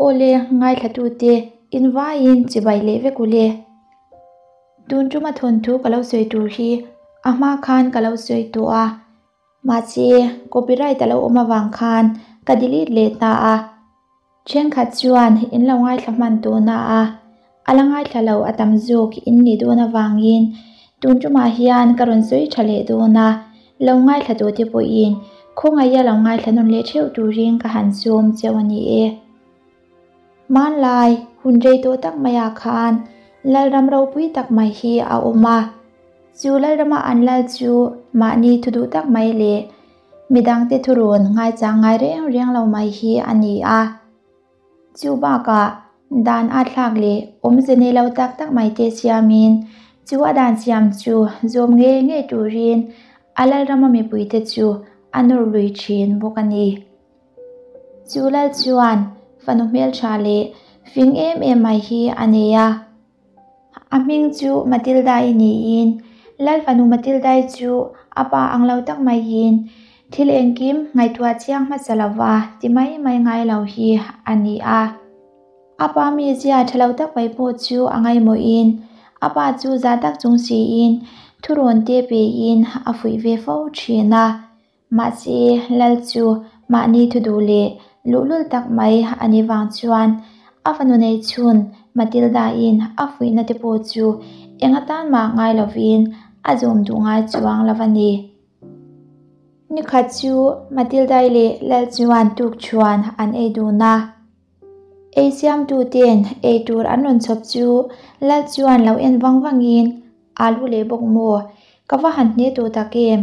Awle ngaithlatute in vaiin chibai leh vek ule. Tun tuma thawnthu ka lo sawi tur hi a hma khan ka lo sawi tawh a, mahse copyright a lo awm avang khan ka delete leh ta a. Thenkhat chuan in lo ngaithla hman tawh na a, a la ngaithla lo a tam zawk in nih dawn avangin tun tumah hian ka rawn sawi tha leh dawn a, lo ngaithla tawh te pawhin khawngaih a lo ngaithla nawn leh theuh turin ka han sawm cheu a ni e. Hmanlai hun rei tawh tak maiah khan Lalram ropui tak mai hi a awm a, chu Lalrama an lal chu mahni thu duh tak mai leh midangte thurawn ngaichang ngai reng reng lo mai hi a ni a. Chu bakah dan a thlak leh awmze nei lo tak tak mai te siamin chu a dan siam chu zawm ngei ngei turin a Lalrama mipuite chu a nawr lui thin bawk a ni. Chu lal chuan fanu hmeltha leh fing em em mai hi a nei a. A hming chu Matilda-i niin lal fanu Matilda-i chu a pa ang lo tak maiin thil engkim ngaihtuah chiang hmasa lova ti mai mai ngai lo hi a ni a. A pa mizia tha lo tak mai pawh chu a ngaimawhin a pa chu za tak chung siin thurawn te pein a fuih ve fo thin a. Mahse, Lal chu mahni thu duh leh luhlul tak mai a nih vang chuan a fanu nei chhun Matilda-in a fuihna te pawh chu eng atan mah ngai lovin a zawm duh ngai chuang lo a ni. Nikhat chu Matilda-i leh Lal chuan tukṭhuan an ei dun a. Ei siamtuten ei tur an rawn chhawp chu Lal chuan lo en vang vangin, Alu leh bawk maw? Ka va han hne tawh tak em?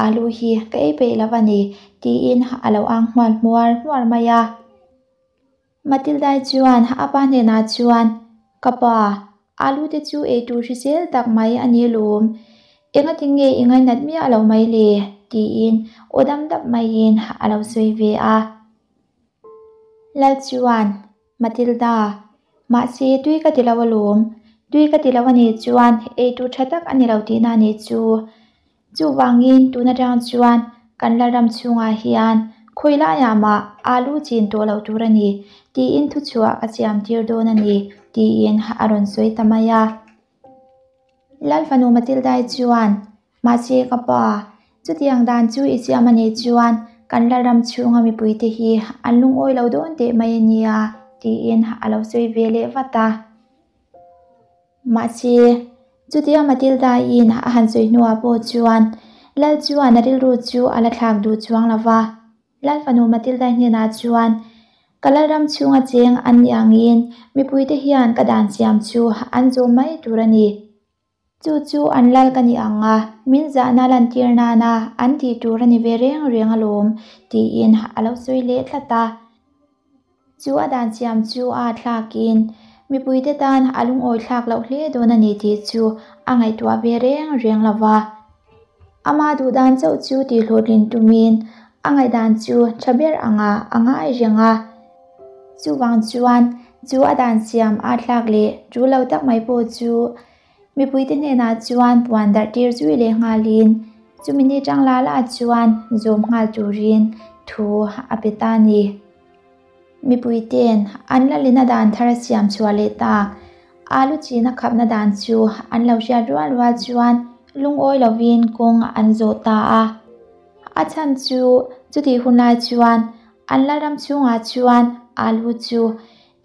Alu hi ka ei peih lo a ni, tiin a lo ang hmual hmuar hmuar mai a. Matilda-i chuan a pa hnenah chuan, Ka pa, alu te chu ei tur hrisel tak mai a ni alawm. Engati nge i ngainat miah lo mai le? tiin aw dam dap maiin a lo sawi ve a. Lal chuan, Matilda, mahse tui ka ti lo alawm. Tui ka ti lo a nih chuan ei tur tha tak a ni lo tihna a nih chu. Chuvangin tun atang chuan kan Lalram chhungah hian khawi laiah mah alu chin tawh loh tur a ni tiin thuchhuah ka siam tir dawn a ni tiin a rawn sawi ta mai a. Lalfanu Matilda-i chuan, Mahse ka pa, chutiang dan chu i siam a nih chuan kan Lalram chhunga mipuite hi an lungawi lo dawn teh mai a nia, tiin a lo sawi ve leh vat a. Mahse, chutia Matilda-in a han sawi hnuah pawh chuan Lal chuan a rilru chu a la thlak duh chuang lo va. Lal fanu Matilda hnenah chuan, Ka Lalram chhunga cheng an nih angin mipuite hian ka dan siam chu an zawm mai tur a ni. Chu chu an lal ka nih ang a, min zahna lantir nana an tih tur a ni ve reng reng alawm, tiin a lo sawi leh tlat a. Chu a dan siam chu a thlakin mipuite tan a lungawi thlak loh hle dawn a ni tih chu a ngaihtuah ve reng reng lo va. Ama duh dan chauh chu tihhlawhtlin tumin a ngaihdan chu tha ber angah a ngai reng a. Chuvang chuan chu a dan siam a thlak leh tul lo tak mai pawh chu mipuite hnenah chuan puan darh tir zui leh nghalin chumi ni tang la la chuan zawm nghal turin thu a pe ta a ni. Mipuite'n an lalina dan thar a siam chhuah leh tak alu chin a khapna dan chu an lo hriat rual rual chuan lungawi lovin kawng an zawh ta a. A chhan chu chutih hunlai chuan an Lalram chhungah chuan alu chu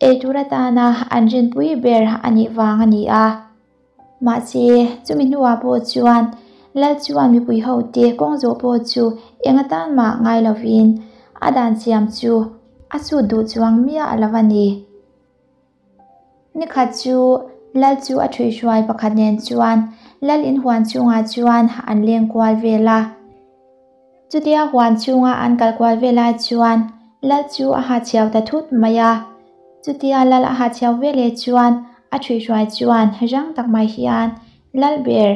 ei tur atana an rinpui ber a nih vang a ni a. Mahse, chumi hnuah pawh chuan Lal chuan mipui hote kawng zawh pawh chu eng atan mah ngai lovin a dan siam chu a sut duh chuang miah lo a ni. Nikhat chu Lal chu a ṭhuihruai pakhat nen chuan Lal in huan chhungah chuan an leng kual vel a. Chutia huan chhunga an kal kual ve lai chuan Lal chu a hahchhiau ta thut mai a. Chutia Lal a hahchhiau ve leh chuan a ṭhuihruai chuan rang tak mai hian Lal ber,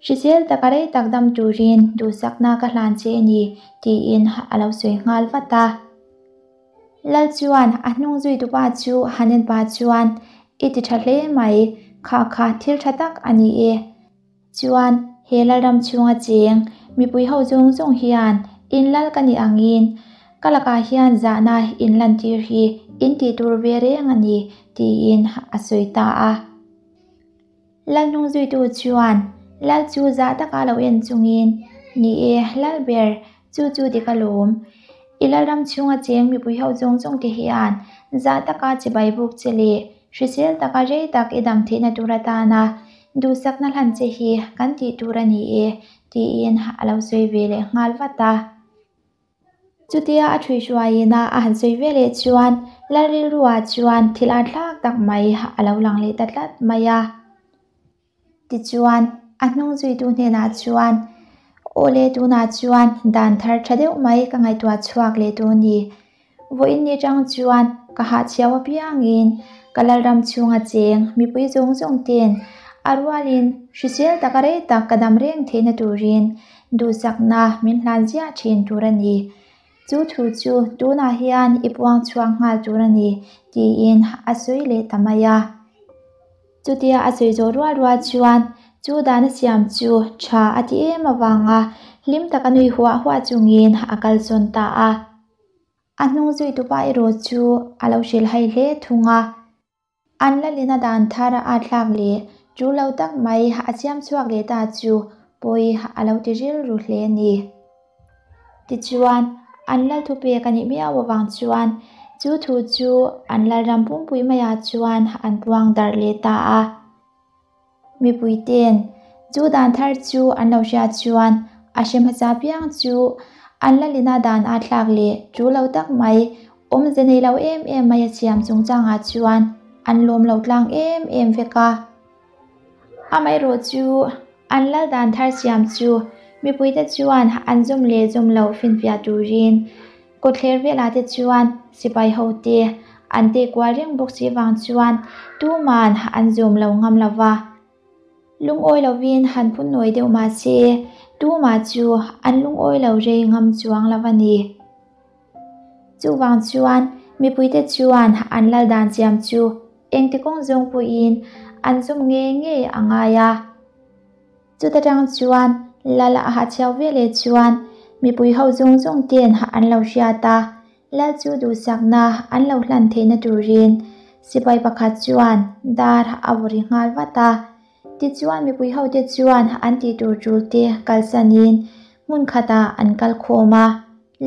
hrisel taka rei tak dam turin duhsakna ka hlan che a ni tiin a lo sawi nghal vat a. Lal chuan a hnung zuitupa chu Hanen pa chuan I ti tha hle mai, kha kha thil tha tak a ni e. Chuan he Lalram chhunga cheng mipui ho zawng zawng hian in lal ka nih angin ka lakah hian zahna in lantir hi in tih tur ve reng a ni, tiin a sawi ta a. Lal hnung zuitu chuan Lal chu zah taka lo en chungin, Ni e, Lal ber, chu chu dik alawm. I Lalram chhunga cheng mipui ho zawng zawng te hian zah taka chibai buk che leh hrisel taka rei tak i dam theihna tur atana duhsakna hlan che hi kan tih tur a ni e, tiin a lo sawi ve leh nghal vat a. Chutia a ṭhuihruaiin a a han sawi ve leh chuan Lal rilruah chuan thil a thlak tak mai a lo lang leh ta tlat mai a. Tichuan, a hnung zuitu hnenah chuan, Aw le, tunah chuan dan thar ṭha deuh mai ka ngaihtuah chhuak leh tawh a ni. Vawiin ni aṭang chuan ka hahchhiau apiangin ka Lalram chhunga cheng mipui zawng zawng ten a rualin hrisel taka rei tak ka dam reng theihna turin duhsakna min hlan ziah ṭhin tur a ni. Chu thu chu tunah hian i puang chhuak nghal tur a ni, tiin a sawi leh ta mai a. Chutia a sawi zawh rual rual chuan chu dan a siam chu tha a ti em avanga hlim taka nui huah huah chungin a kalsawn ta a. A hnung zuitupa erawh chu a lo hrilhhai hle thung a. An lalina dan thar a thlak leh chu lo tak mai a siam chhuak leh ta chu pawi a lo ti rilru hle a ni. Tichuan, an lal thupek a nih miau avang chuan chu thu chu an lalram pumpui maiah chuan an puang darh leh ta a. Mipuite'n chu dan thar chu an lo hriat chuan a hre hmasa piang chu an lalina dan a thlak leh chu lo tak mai awmze nei lo em em mai a siam chungchangah chuan an lawm lo tlang em em vek a. Amaherawh chu an lal dan thar siam chu mipuite chuan an zawm leh zawm loh finfiah turin Kawtthler velah te chuan sipai ho te an teh kual reng bawk si vang chuan tuman an zawm lo ngam lo va. Lungawi lovin han phun nawi deuh mah se tumah chu an lungawi lo rei ngam chuang lo a ni. Chuvang chuan mipuite chuan an lal dan chiam chu engti kawng zawng pawhin an zawm ngei ngei a ngai a. Chuta tang chuan Lal a hahchhiau ve leh chuan mipui ho zawng zawng ten an lo hriat a, Lal chu duhsakna an lo hlan theihna turin sipai pakhat chuan dar a vaw ri nghal vat a. Tichuan mipui ho te chuan an tih tur tul te kalsanin hmun khatah an kal khawm a,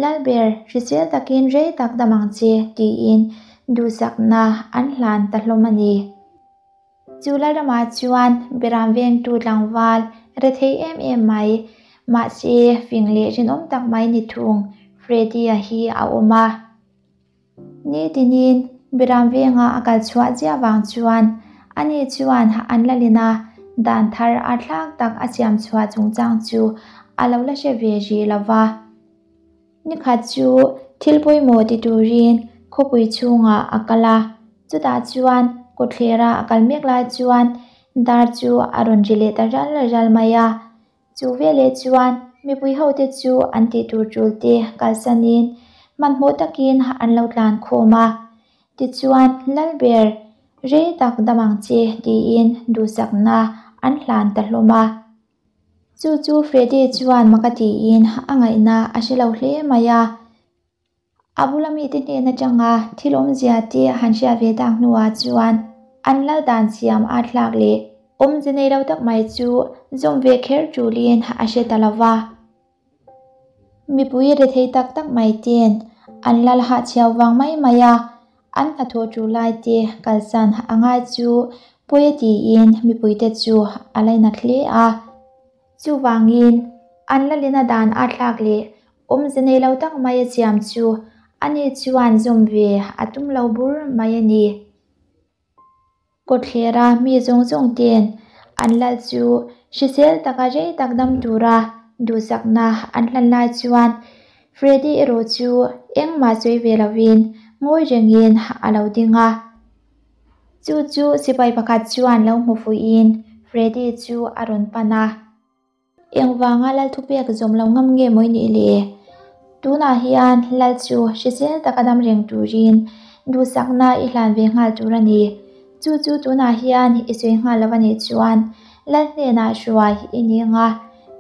Lal ber hrisel takin rei tak dam ang che tiin duhsakna an hlan ta hlawm a ni. Chu Lalramah chuan Beram vengtu tlangval rethei em em mai, mahse fing leh rinawm tak mai ni thung Freddy-a hi a awm a. Nitinin Beram venga a kal chhuah chiah vang chuan ani chuan an lalin a dan thar a thlak tak a siam chhuah chungchang chu a lo la hre ve rih lo va. Nikhat chu thil pawimawh ti turin khawpui chhungah a kal a, chutah chuan kawtthlera a kal mek lai chuan dar chu a rawn ri leh ta ral ral mai a. Chu veleh chuan mipui hote chu an tih tur tul te kalsanin hmanhmawh takin an lo tlan khawm a. Tichuan Lalber, rei tak dam ang che tiin duhsakna an hlan ta hlawm a. Chu chu Freddy chuan mak a tiin a ngaihna a hre lo hle mai a. A bula mite hnen atanga thil awmzia te han hriat ve tak hnuah chuan an lal dan siam a thlak leh awmze nei lo tak mai chu zawm ve kher tulin a hre ta lo va. Mipui rethei tak tak mai ten an lal hahchhiau vang mai mai a, an hnathawh tul lai te kalsan a ngai chu pawi a tiin mipuite chu a lainat hle a. Chuvangin an lalina dan a thlak leh awmze nei lo tak mai a siam chu ani chuan zawm ve a tum lo bur mai a ni. Kawtthlera mi zawng zawng ten an lal chu hrisel taka rei tak dam tura duhsakna an hlan lai chuan Freddy erawh chu engmah sawi ve lovin ngawi rengin a lo ding a. Chu chu sipai pakhat chuan lo hmu fuihin Freddy chu a rawn pan a. Engvanga lal thupek zawm lo ngam nge mawi nih le? Tunah hian lal chu hrisel taka dam reng turin duhsakna i hlan ve nghal tur a ni. Chu chu tunah hian i sawi nghal lo a nih chuan lal hnenah hruai i ni ang a,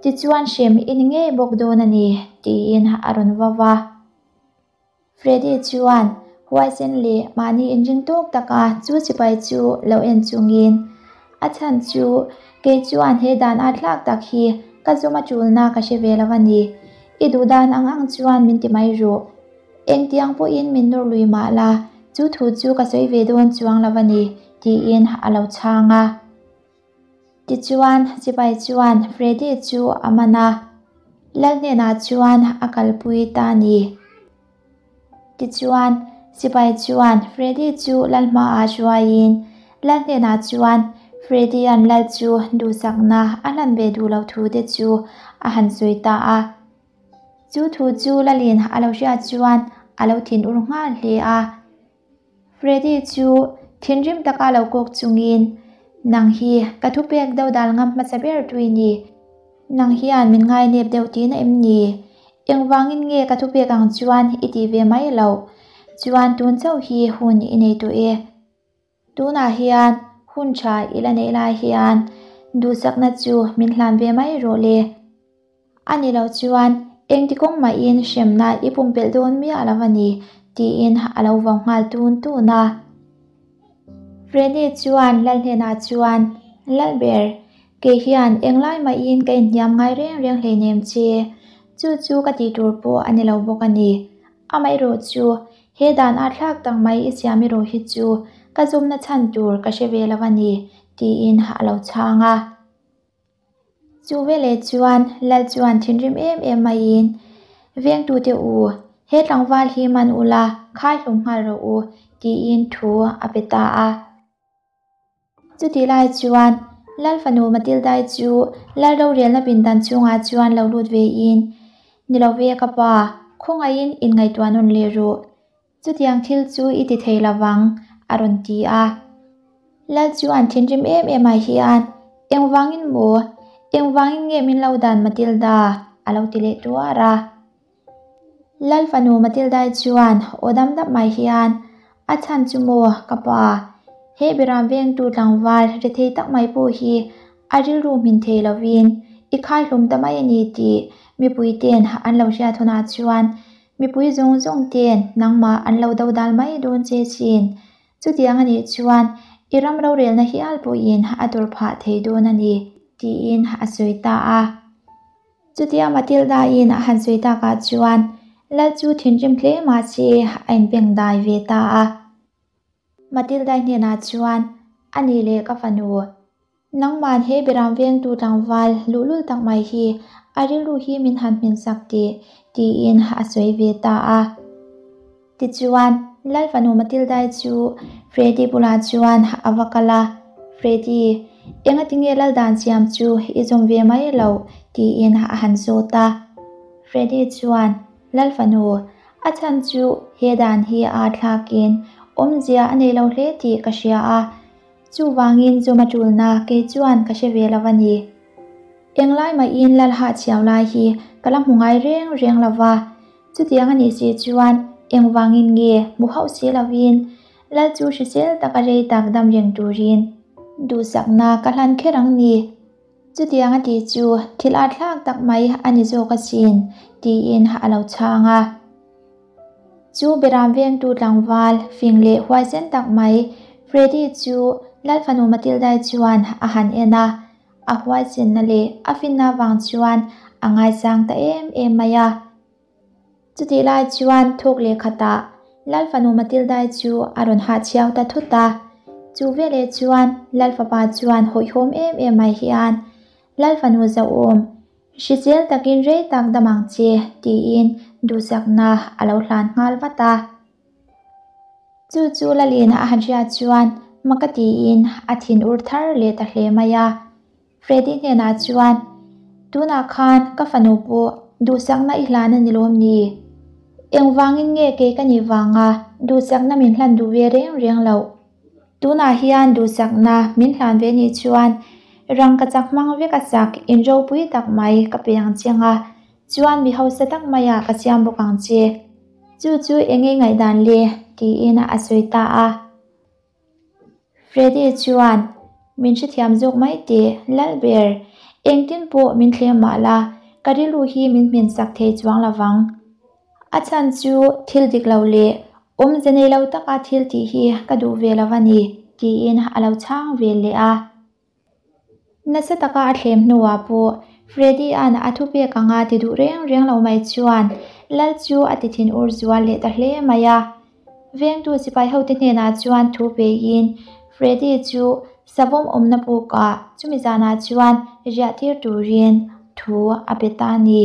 tichuan hrem i ni ngei bawk dawn a ni, tiin a rawn vau a. Freddy chuan, Huaisen leh mahni inring tawk taka chu sipai chu lo en chungin, A chhan chu kei chuan he dan a thlak tak hi ka zawm a tulna ka hre ve lo a ni. I duh dan ang ang chuan min ti mai rawh. Engtiang pawhin min nawr lui mah la, chu thu chu ka sawi ve dawn chuang lo a ni, tiin a lo chhang a. Tichuan, sipai chuan Freddy chu a man a, Lal hnenah chuan a kalpui ta a ni. Tichuan, sipai chuan Freddy chu Lal hmaah hruaiin, Lal hnenah chuan Freddy-a'n Lal chu duhsakna a hlan ve duh loh thu te chu a han sawi ta a. Chu thu chu Lalin a lo hriat chuan a lo thinur nghal hle a. Freddy chu thinrim taka lo kawk chungin, Nang hi ka thupek do dal ngam hmasa ber tui ni. Nang hian min ngainep deuh tihna em ni? Engvangin nge ka thupek ang chuan i tih ve mai loh? Chuan tun chauh hi hun i nei tawh e. Tunah hian hun tha i la neih lai hian duhsakna chu min hlan ve mai rawh le. A ni lo chuan engti kawng mahin hremna i pumpelh dawn miah lo a ni, tiin a lo vau nghal tun tun a. Freddy chuan Lal hnenah chuan, Lalber, kei hian englai mahin ka inhniam ngai reng reng hleinem che, chu chu ka tih tur pawh a ni lo bawk a ni. Amaherawh chu He dan a thlak tak mai i siam erawh hi chu ka zawmna chhan tur ka hre ve lo a ni, tiin a lo chhang a. Chu veleh chuan Lal chuan thinrim em em maiin, Vengtute u, he tlangval hi man ula khai hlum nghal rawh u, tiin thu a pe ta a. Chutih lai chuan Lal fanu Matildai chu Lal rorelna pindan chungah chuan lo lut vein, Ni lo ve ka pa, khawngaihin inngaihtuah nawn leh ru. Chutiang thil chu i ti thei lo vang, a rawn ti a. Lal chuan thinrim em em ah hian, Engvangin maw? Engvangin nge min lo dan Matilda? a lo ti leh tuar a. Lal fanu Matildai chuan aw dam dap mai hian, A chhan chu maw, ka pa? He Biram vengtu tlangval rethei tak mai pawh hi a rilru hmin thei lovin i khaihlum ta mai a ni tih mipui ten an lo hriat hunah chuan mipui zawng zawng ten nangmah an lo do dal mai dawn che chin. Chutiang a nih chuan i ram rorelna hial pawhin a tawrh phah thei dawn a ni, tiin a sawi ta a. Chutia Matilda-in a han sawi takah chuan Lal chu thinrim hle mah se a inbeng dai ve ta a. Matilda-i hnenah chuan, A nih leh ka fanu, nangman he Beram vengtu tlangval luhlul tak mai hi a rilru hi min han hmin sak tih, tiin a sawi ve ta a. Tichuan, Lal fanu Matildai chu Freddy bulah chuan a va kal a, Freddy, engatinge lal dan siam chu i zawm ve mai loh? tiin a han zawt a. Freddy chuan, Lal fanu, a chhan chu he dan hi a thlakin awmzia a nei lo hle tih ka hria a, chuvangin zawm a tulna kei chuan ka hre ve lo a ni. Englai mahin lal hahchhiau lai hi ka la hmu ngai reng reng lo va, Chutiang a nih si chuan engvangin nge hmu hauh si lovin Lal chu hrisel taka rei tak dam reng turin duhsakna ka hlan kher ang ni. Chutiang a tih chu thil atthlak tak mai a ni zawk asin, tiin a lo chhang a. Chu Beram vengtu tlangval fing leh huaisen tak mai Freddy chu Lal fanu Matildai chuan a han en a, A huaisenna leh a finna vang chuan a ngaisang ta em em mai a. Chutih lai chuan thawk leh khatah Lal fanu Matildai chu a rawn hahchhiau ta thut a. Chu veleh chuan Lal fapa chuan hawihhawm em em mai hian, Lal fanu zauhawm, hrisel takin rei tak dam ang che, tiin duhsakna a lo hlan nghal vat a. Chu chu Lalin a han hriat chuan mak a tiin a thin ur thar leh ta hle mai a. Freddy hnenah chuan, Tunah khan ka fanu pawh duhsakna i hlan a ni lawm ni? Engvangin nge kei ka nih vanga duhsakna min hlan duh ve reng reng loh? Tunah hian duhsakna min hlan ve nih chuan rangka chak hmang vek a sak in ropui tak mai ka pe ang che nga, chuan mi hausa tak maiah ka siam bawk ang che. Chu chu eng nge ngaihdan le? tiin a sawi ta a. Freddy chuan, Min hrethiam zawk mai teh, Lalber. Engtin pawh min thlem mah la, ka rilru hi min hmin sak thei chuang lo vang. A chhan chu thil dik lo leh. Awmze nei lo taka thil tih hi ka duh ve lo a ni, tiin a lo chhang ve leh a. Nasa taka a thlem hnuah pawh Freddy-a'n a thupek anga ti duh reng reng lo mai chuan Lal chu a ti thinur zual leh ta hle mai a. Vengtu sipai hote hnenah chuan thu peiin Freddy chu savawm awmna pukah chumi zanah chuan riah tir turin thu a pe ta a ni.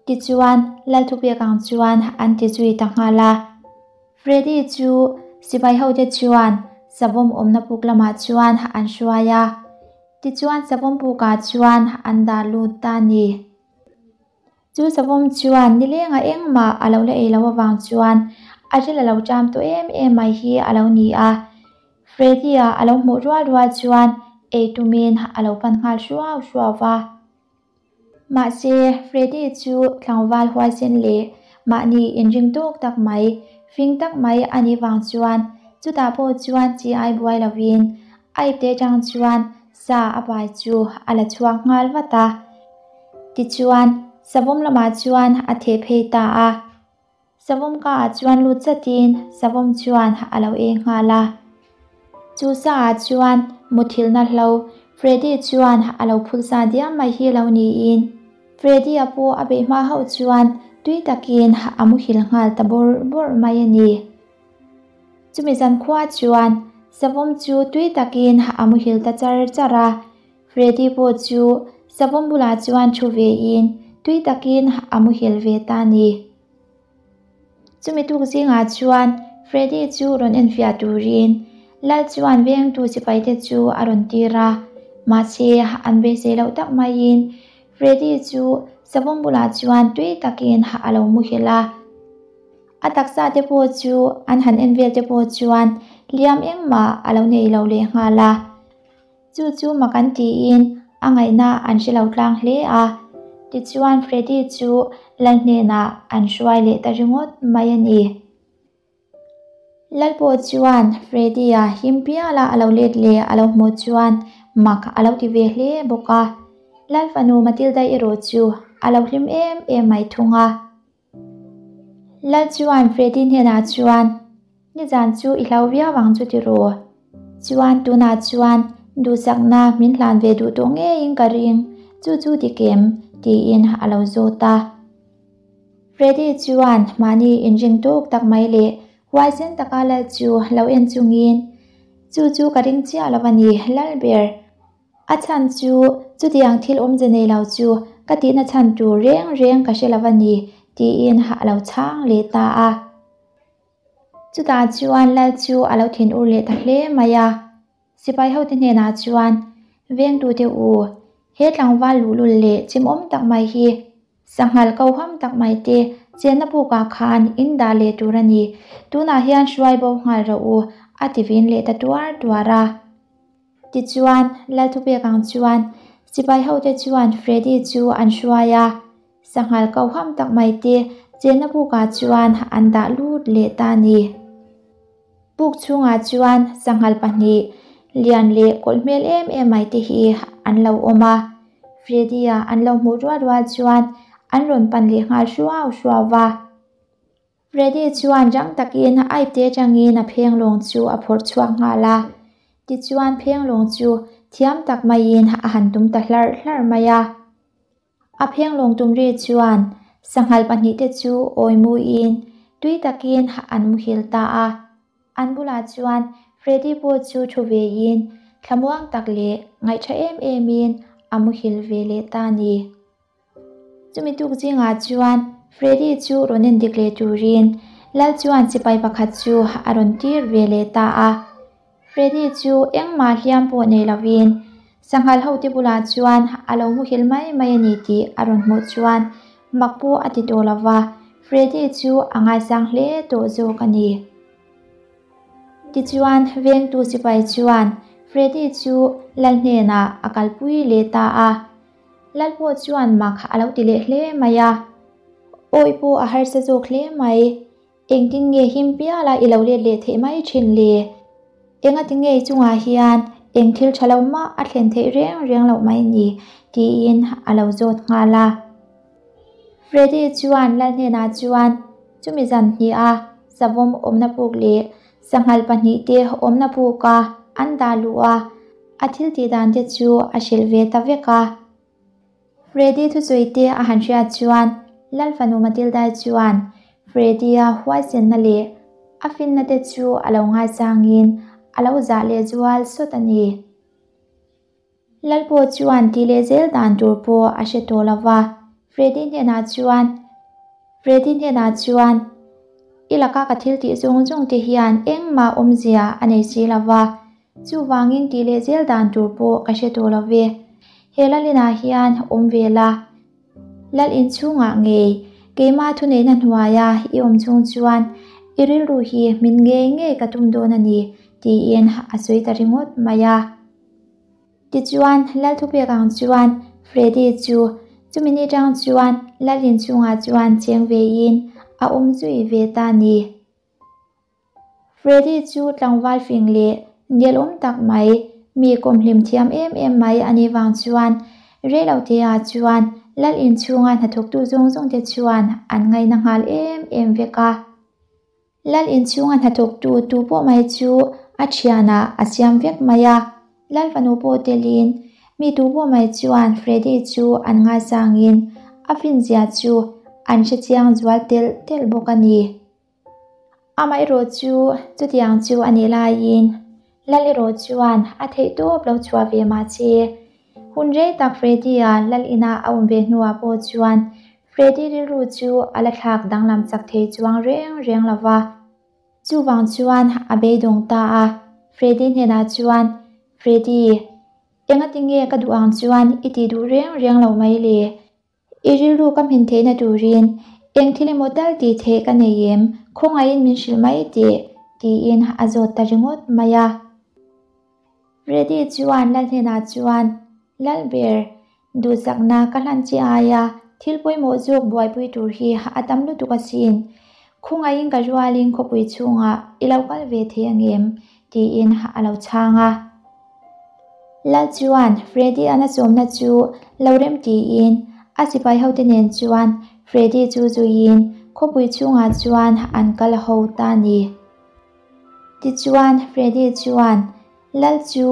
Tichuan Lal thupek ang chuan an ti zui ta nghal a. Freddy chu sipai hote chuan savawm awmna puk lamah chuan an hruai a. Tichuan savawm pukah chuan an dah lut ta a ni. Chu savawm chuan nilengah engmah a lo la ei loh avang chuan a ril a lo ṭam tawh em em mai hi a lo ni a. Freddy-a a lo hmuh rual rual chuan ei tumin a lo pan nghal hruau hruau va. Mahse, Freddy chu tlangval huaisen leh mahni inring tawk tak mai, fing tak mai a nih vang chuan chutah pawh chuan chi ai buai lovin a ipte atang chuan sa a pai chu a la chhuak nghal vat a. Tichuan, savawm lamah chuan a theh phei ta a. Savawm ka ah chuan lut zatin savawm chuan a lo ei nghal a. Chu sa ah chuan muthilhna hlo Freddy chuan a lo phul sa diam mai hi lo niin Freddy-a pawh a beih hma hauh chuan tui takin a muhil nghal ta bawrh bawrh mai a ni. Chumi zan khua chuan savawm chu tui takin a muhil ta char char a. Freddy pawh chu savawm bulah chuan thu vein tui takin a muhil ve ta a ni. Chumi tuk zingah chuan Freddy chu rawn enfiah turin Lal chuan vengtu sipaite chu a rawn tir a, mahse an beisei loh tak maiin Freddy chu savawm bulah chuan tui takin a lo muhil a. A taksa te pawh chu an han en vel te pawh chuan hliam engmah a lo nei lo lehnghal a. Chu chu mak an tiin a ngaihna an hre lo tlang hle a, tichuan Freddy chu Lal hnenah an hruai leh ta ringawt mai a ni. Lal pawh chuan Freddy-a him piala a lo let leh a lo hmuh chuan mak a lo ti ve hle bawk a, Lal fanu Matilda erawh chu a lo hlim em em mai thung a. Lal chuan Freddy hnenah chuan, Nizan chu i hlau viau ang chu ti rawh. Chuan tunah chuan duhsakna min hlan ve duh tawh ngeiin ka ring, chu chu dik em? tiin a lo zawt a. Freddy chuan mahni inring tawk tak mai leh huaisen taka Lal chu lo en chungin, Chu chu ka ring chiah lo a ni, Lal ber. A chhan chu chutiang thil awmze nei lo chu ka tihna chhan tur reng reng ka hre lo a ni, tiin a lo chhang leh ta a. Chutah chuan Lal chu a lo thinur leh ta hle mai a. Sipai hote hnenah chuan, Vengtute u, he tlangval luhlul leh chimawm tak mai hi Sanghal koham tak mai te chenna pukah khan in dah leh tur a ni. Tunah hian hruai bo nghal rawh u, a ti vin leh ta tuar tuar a. Tichuan, Lalthupek ang chuan sipai hote chuan Freddy chu an hruai a, sanghal koham tak mai te chenna pukah chuan an dah lut leh ta a ni. Puk chhungah chuan sanghal pahnih lian leh kawlh hmel em em mai te hi an lo awm a, Freddy-a an lo hmuh rual rual chuan an rawn pan leh nghal hruau hruau va. Freddy chuan rang takin a ipte atangin a phenglawng chu a phawrh chhuak nghal a, tichuan phenglawng chu thiam tak maiin a han tum ta hlarh hlarh mai a. A phenglawng tum ri chuan sanghal pahnihte chu awi muin tui takin an muhil ta a. An bulah chuan Freddy pawh chu thu vein thlamuang tak leh ngaihṭha em emin a muhil ve leh ta a ni. Chumi tuk zingah chuan Freddy chu rawn en dik leh turin Lal chuan sipai pakhat chu a rawn tir ve leh ta a. Freddy chu engmah hliam pawh nei lovin sanghal hote bulah chuan a lo muhil mai mai a ni tih a rawn hmuh chuan mak pawh a ti tawh lo va, Freddy chu a ngaisang hle tawh zawk a ni. Tichuan vengtu sipai chuan Freddy chu Lal hnenah a kalpui leh ta a. Lal pawh chuan mak a lo ti leh hle mai a, Awi pawh a harsa zawk hle mai. Engtin nge him piala i lo let leh theih mai thin le? Engati nge i chungah hian eng thil tha lo mah a thlen theih reng reng loh mai ni? tiin a lo zawt nghal a. Freddy chuan Lal hnenah chuan chumi zan hnih a Savawm awmna puk leh sanghal pahnihte awmna puka an dah luh a, a thil tih dan te chu a hrilh ve ta vek a. Freddy thusawi te a han hriat chuan Lal fanu Matilda-i chuan Freddy-a huaisenna leh a finna te chu a lo ngaisangin a lo zah leh zual sawt a ni. Lal pawh chuan tih leh zel dan tur pawh a hre tawh lo va, Freddy hnenah chuan Freddy hnenah chuan I laka ka thil tih zawng zawng te hian engmah awmzia a nei si lo va, chuvangin tih leh zel dan tur pawh ka hre tawh lo ve. He lal inah hian awm ve la, Lal inchhungah ngei keimah thuneihna hnuaia i awm chhung chuan i rilru hi min ngei ngei ka tum dawn a ni tiin a sawi ta ringawt mai a. Tichuan, Lal thupek ang chuan Freddy chu chumi ni tang chuan Lal inchhungah chuan cheng vein a awm zui ve ta a ni. Freddy chu tlangval fing leh nelawm tak mai, mi kawmhlim thiam em em mai a nih vang chuan reiloteah chuan Lal inchhunga hnathawktu zawng zawngte chuan an ngaina nghal em em vek a. Lal inchhunga hnathawktu tu pawh mai chu a thianah a siam vek mai a, Lal fanu pawh telin mi tu pawh mai chuan Freddy chu an ngaisangin a finzia chu an hrechiang zual telh telh bawk a ni. Amaherawh chu chutiang chu a nih laiin Lal erawh chuan a theih tawp lo chhuah ve mah che. Hun rei tak Freddy-a Lal ina a awm ve hnuah pawh chuan Freddy rilru chu a la thlak danglam chak thei chuang reng reng lo va. Chuvang chuan a beidawng ta a, Freddy hnenah chuan, Freddy, engati nge ka duh ang chuan i tih duh reng reng lo mai le? I rilru ka hmin theihna turin eng thil emaw tal tih theih ka nei em? Khawngaihin min hrilh mai teh, tiin a zawt ta ringawt mai a. Freddy chuan Lal hnenah chuan, Lalber, duhsakna ka hlan che aia thil pawimawh zawk buaipui tur hi a tam lutuk asin. Khawngaihin ka rualin khawpui chhungah i lo kal ve thei angem? tiin a lo chhang a. Lal chuan Freddy an a sawmna chu lo rem tiin a sipai hote nen chuan Freddy chu zuiin khawpui chhungah chuan an kal ho ta a ni. Tichuan Freddy chuan Lal chu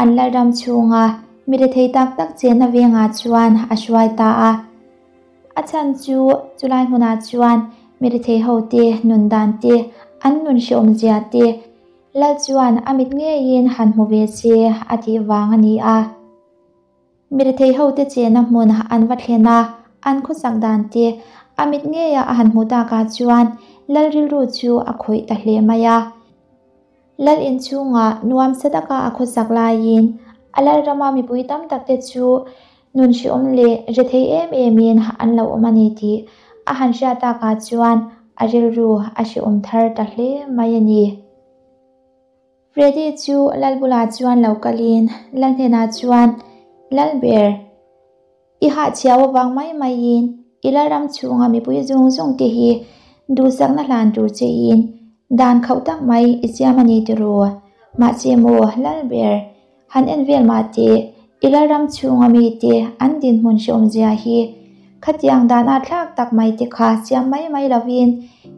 an lalram chhunga mi rethei tak tak chenna vengah chuan a hruai ta a. A chhan chu chulai hmunah chuan mi rethei hote nun dan te, an nun hrehawmzia te, Lal chuan a mit ngeiin han hmu ve se a tih vang a ni a. Mi rethei hote chena hmun an va thlen a, an khawsak dan te a mit ngeia a han hmuh takah chuan Lal rilru chu a khawih ta hle mai a. Lal inchhungah nuam sa taka a khawsak laiin a lal rama mipui tam takte chu nun hrehawm leh rethei em emin an lo awm a ni tih a han hriat takah chuan a rilru a hrehawm thar ta hle mai a ni. Freddy chu Lal bulah chuan lo kalin Lal hnenah chuan, Lalber, i hahchhiau avang mai maiin i lalram chhunga mipui zawng zawng te hi duhsakna hlan tur chein dan khauh tak mai i siam a ni tiraw? Mahse maw Lalber, Han en vel mah teh, i lalram chhunga mite an dinhmun hrehawmzia hi khatiang dan a thlak tak mai te kha siam mai mai lovin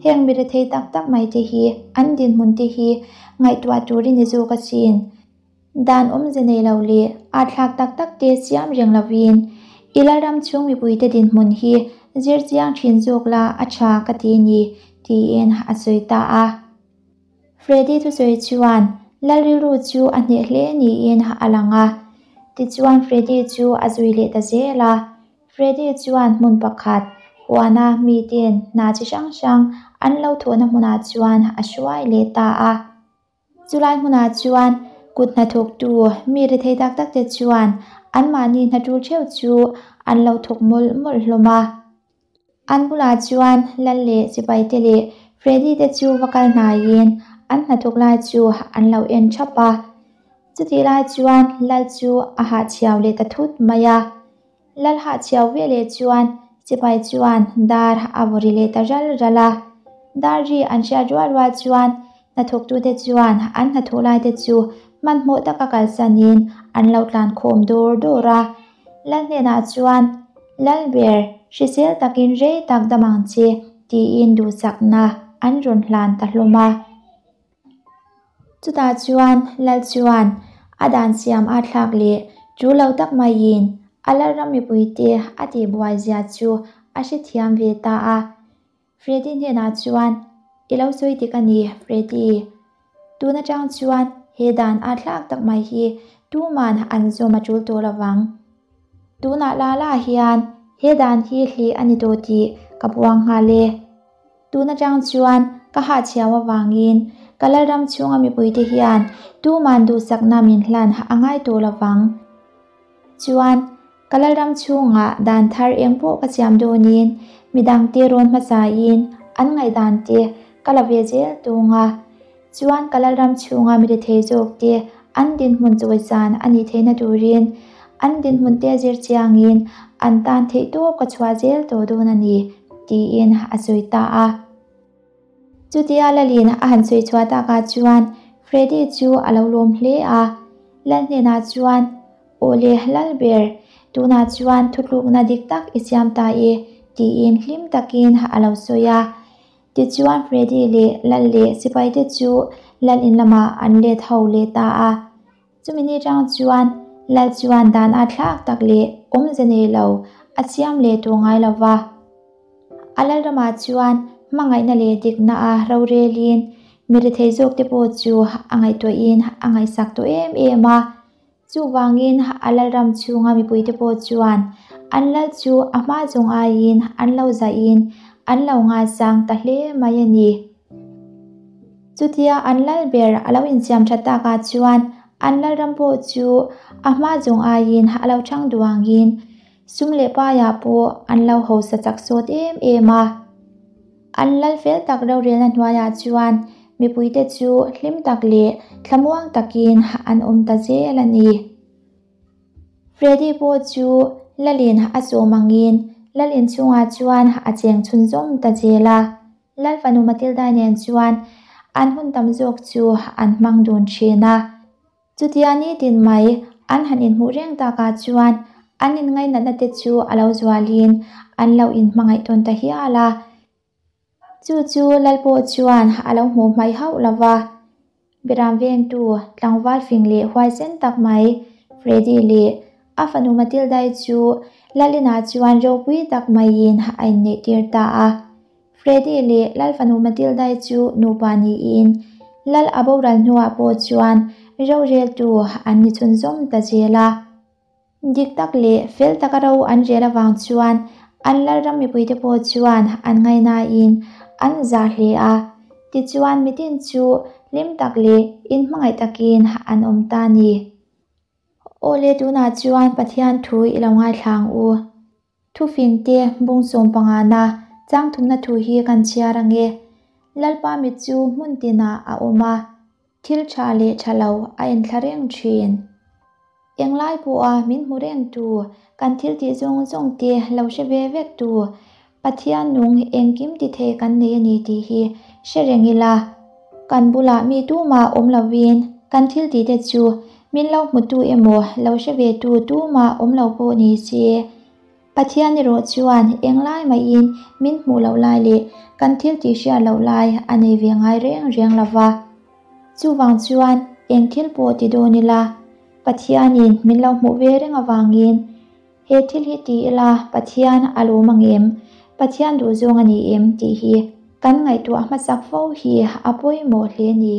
heng mi rethei tak tak mai te hi an dinhmun te hi ngaihtuah turin i zawk asin. Dan awmze nei lo leh a thlak tak tak te siam reng lovin i lalram chhung mipuite dinhmun hi zir chiang thin zawk la a tha ka ti ni, tiin a sawi ta a. Freddy thusawi chuan Lal rilru chu a hneh hle niin a lang a, tichuan Freddy chu a zui leh ta zel a. Freddy chuan hmun pakhat, huana miten hna chi hrang hrang an lo thawhna hmunah chuan a hruai leh ta a. Chulai hmunah chuan kut hnathawktu mi rethei tak tak te chuan anmahni hna tul theuh chu an lo thawk mawlh mawlh hlawm a. An bulah chuan Lal leh sipaite leh Freddy te chu va kal hnaiin an hnathawk lai chu an lo en thap a. Chutih lai chuan Lal chu a hahchhiau leh ta thut mai a. Lal hahchhiau ve leh chuan sipai chuan dar a vaw ri leh ta ral ral a. Dar ri an hriat rual rual chuan hnathawktute chuan an hnathawh laite chu hmanhmawh taka kalsanin an lo tlan khawm dawr dawr a. Lal hnenah chuan, Lalber, hrisel takin rei tak dam ang che, tiin duhsakna an rawn hlan ta hlawm a. Chutah chuan Lal chuan a dan siam a thlak leh chu lo tak maiin a Lalram mipuite a tihbuai zia chu a hrethiam ve ta a. Freddy hnenah chuan, I lo sawi dik a ni, Freddy. Tun atang chuan he dan a thlak tak mai hi tuman an zawm a tul tawh lovang. Tunah la la hian he dan hi hlih a ni tawh tih ka puang nghal e. Tun atang chuan ka hahchhiau avangin ka Lalram chhunga mipuite hian tuman duhsakna min hlan a ngai tawh lovang. Chuan ka Lalram chhungah dan thar eng pawh ka siam dawnin midangte rawn hmasain an ngaihdante ka la ve zel tung a. Chuan ka Lalram chhunga mi rethei zawkte an dinhmun chawisan a nih theihna turin an dinhmunte zir chiangin an tan theihtawp ka chhuah zel tawh dawn a ni, tiin a sawi ta a. Chutia Lalin a han sawi chhuah takah chuan Freddy chu a lo lawm hle a. Lal hnenah chuan, Aw le Lalber, tunah chuan thutlukna dik tak i siam ta e, tiin hlim takin a lo sawi a. Tichuan Freddy leh Lal leh sipaite chu Lal in lamah an let ho leh ta a. Chumi ni tang chuan Lal chuan dan a thlak tak leh awmze nei lo a siam leh tawh ngai lo va. A Lal ramah chuan hmangaihna leh dikna a rorelin mi rethei zawkte pawh chu a ngaihtuahin a ngaihsak tawh em em a. Chuvangin a Lalram chhunga mipuite pawh chuan an Lal chu a hma zawng aiin an lo zahin an lo ngaisang ta hle mai a ni. Chutia an Lal ber a lo insiam tha takah chuan an Lalram pawh chu a hma zawng aiin a lo thang duangin sum leh paiah pawh an lo hausa chak sawt em em a. An lal fel tak rorelna hnuaiah chuan mipuite chu hlim tak leh thlamuang takin an awm ta zel a ni. Freddy pawh chu Lalin a sawm angin Lal inchhungah chuan a cheng chhunzawm ta zel a. Lal fanu Matilda nen chuan an hun tam zawk chu an hmang dun thin a. Chutia nitin mai an han inhmuh reng takah chuan an inngainatna te chu a lo zualin an lo inhmangaih tawn ta hial a. Chu chu Lal pawh chuan a lo hmuh hmaih hauh lo va. Biram vengtu tlangval fing leh huaisen tak mai Freddy leh a fanu Matilda-i chu Lalinah chuan ropui tak maiin a inneihtir ta a. Freddy leh Lal fanu Matilda-i chu nupa niin Lal a boral hnuah pawh chuan roreltu an ni chhunzawm ta zel a. Dik tak leh fel taka ro an rel avang chuan an Lalram mipuite pawh chuan an ngaihnain an zah hle a. Tichuan mitin chu hlim tak leh inhmangaih takin an awm ta a ni. Awle tunah chuan Pathian thu i lo ngaithla ang u. Thufingte bung 15na chang thumna thu hi kan chhiar ang e. Lalpa mit chu hmun tinah a awm a, thil tha leh tha lo a inthla reng thin. Englai pawha min hmu rengtu, kan thil tih zawng zawngte lo hre ve vektu, Pathian nung engkim ti thei kan nei a ni tih hi hre reng ila. Kan bulah mi tumah awm lovin kan thil tihte chu min lo hmutu emaw lo hre vetu tumah awm lo pawh ni se. Pathian erawh chuan englai maiin min hmuh loh lai leh kan thil tih hriat loh lai a nei ve ngai reng reng lo va. Chuvang chuan eng thil pawh ti dawn ila, Pathianin min lo hmuh ve reng avangin He thil hi ti ila Pathian a lawm ang em? Pathian duhzawng a ni em? tih hi kan ngaihtuah hmasak fo hi a pawimawh hle a ni.